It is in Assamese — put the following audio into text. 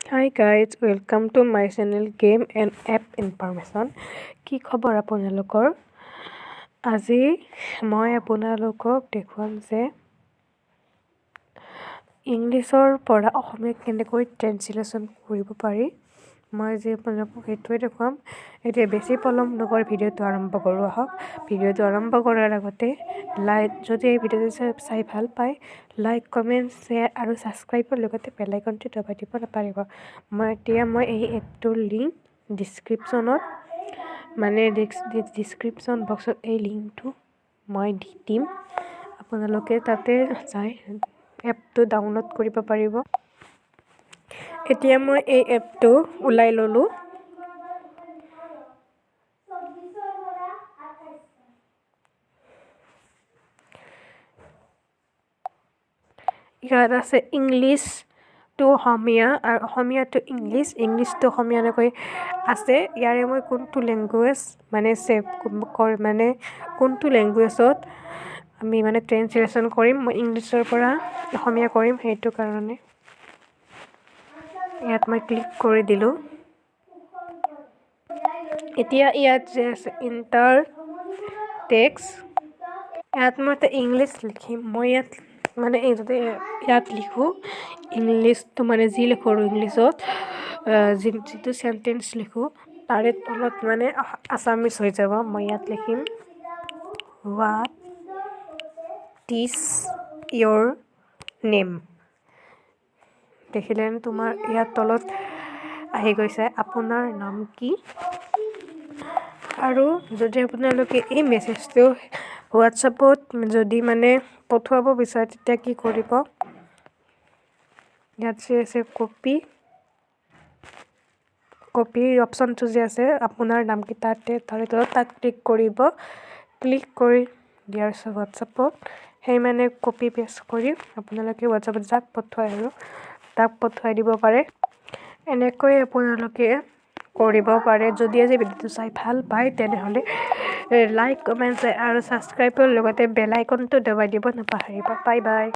Hi guys, welcome to my channel Game and App Information। কি খবৰ আপোনালোকৰ? আজি মই আপোনালোকক দেখুৱাম যে ইংলিছৰ পৰা অসমীয়াত কেনেকৈ ট্ৰেঞ্চলেশ্যন কৰিব পাৰি। মই আজি আপোনালোকক সেইটোৱে দেখুৱাম। এতিয়া বেছি পলম নকৰি ভিডিঅ'টো আৰম্ভ কৰোঁ আহক। ভিডিঅ'টো আৰম্ভ কৰাৰ আগতে লাইক, যদি এই ভিডিঅ'টো চাই ভাল পায়, লাইক, কমেণ্ট, শ্বেয়াৰ আৰু ছাবস্ক্ৰাইবৰ লগতে বেল আইকনটো দবাই দিব নাপাহৰিব। মই এতিয়া মই এই এপটোৰ লিংক ডিছক্ৰিপশ্যনত, মানে ডিছক্ৰিপশ্যন বক্সত এই লিংকটো মই দি দিম। আপোনালোকে তাতে যাই এপটো ডাউনলোড কৰিব পাৰিব। এতিয়া মই এই এপটো ওলাই ল'লোঁ। ইয়াত আছে ইংলিছ টু অসমীয়া আৰু অসমীয়া টু ইংলিছ, ইংলিছ টু অসমীয়া, এনেকৈ আছে। ইয়াৰে মই কোনটো লেংগুৱেজ মানে ছেভ, মানে কোনটো লেংগুৱেজত আমি মানে ট্ৰেঞ্চলেশ্যন কৰিম। মই ইংলিছৰ পৰা অসমীয়া কৰিম, সেইটো কাৰণে ইয়াত মই ক্লিক কৰি দিলোঁ। এতিয়া ইয়াত যে আছে ইণ্টাৰ টেক্সট, ইয়াত মই এটা ইংলিছ লিখিম। মই ইয়াত মানে এই যদি ইয়াত লিখোঁ ইংলিছটো, মানে যি লিখোঁ আৰু ইংলিছত যিটো চেণ্টেঞ্চ লিখোঁ, তাৰে তলত মানে আছামিজ হৈ যাব। মই ইয়াত লিখিম "What is your name?" দেখিলেনে তোমাৰ ইয়াত তলত আহি গৈছে আপোনাৰ নাম কি? আৰু যদি আপোনালোকে এই মেছেজটো হোৱাটছএপত যদি মানে পঠোৱাব বিচাৰে, তেতিয়া কি কৰিব? ইয়াত যে আছে কপি, কপি অপশ্যনটো যে আছে, আপোনাৰ নাম কি, তাতে তাৰে তলত তাত ক্লিক কৰিব। ক্লিক কৰি দিয়াৰ পিছত হোৱাটছএপত সেই মানে কপি পেষ্ট কৰি আপোনালোকে হোৱাটছএপত যাক পঠোৱাই আৰু তাক পঠোৱাই দিব পাৰে। এনেকৈ আপোনালোকে কৰিব পাৰে। যদি আজি ভিডিঅ'টো চাই ভাল পায়, তেনেহ'লে লাইক, কমেণ্ট আৰু ছাবস্ক্ৰাইবৰ লগতে বেল আইকনটো দবাই দিব নাপাহৰিব। Bye bye.